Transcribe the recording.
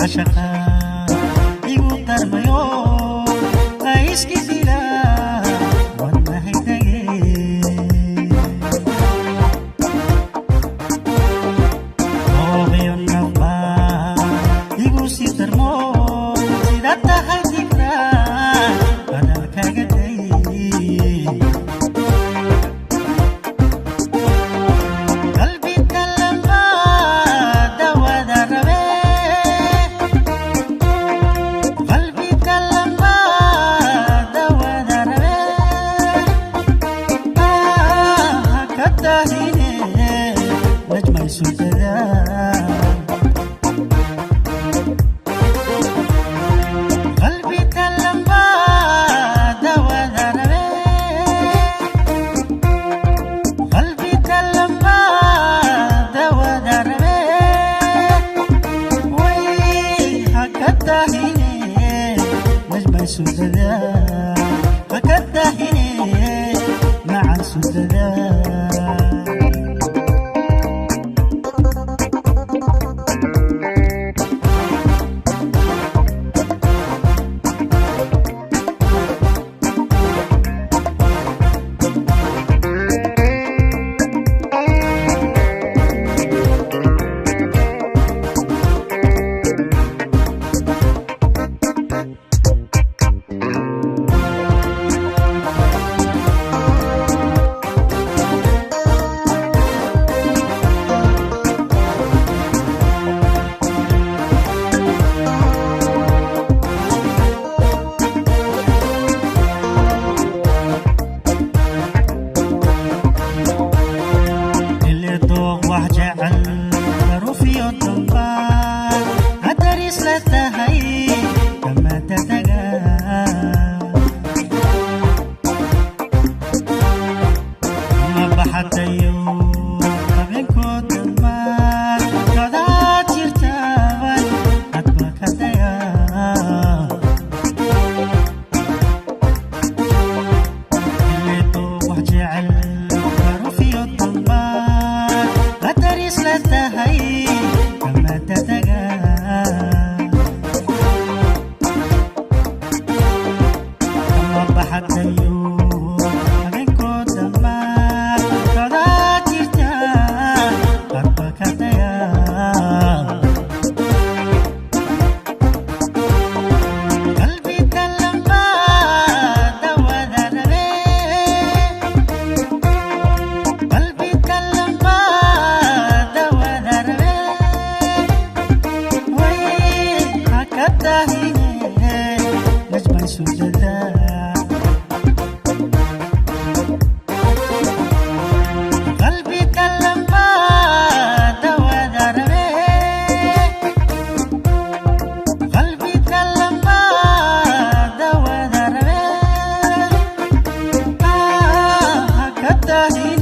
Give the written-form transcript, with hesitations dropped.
Cashaqa igu darmayo qayski dila wadnahay tage. Ooqyo nafba igu sii darmo sida tahay digraan hadalkaga day. Qalbi talamba dawada rabe, qalbi talamba dawada rabe. Ah, ka daahine najmay sujada. Qalbi talamba dawada rabe, qalbi talamba dawada rabe. Way ha ka daahine najmay sujada, ha ka daahine macan sujada. Iledooq wax jecel daruufiyo dambaan hadaris la tahay kamaadadaga. Ma baxatayo habeenkoo dhammaan kadaad jirtaaban hadba ka daya. Iledooq wax jecel daruufiyo dambaan hadaris la tahay kamaadadaga. Kama baxatayo habeenkoo dhammaan kadaad jirtaa hadba ka daya. Qalbi talamba dawada rabe, qalbi talamba dawada rabe. Way ha ka daahine najmay sujada. Qalbi talamba dawada rabe, qalbi talamba dawada rabe. Ah, ha ka daahine.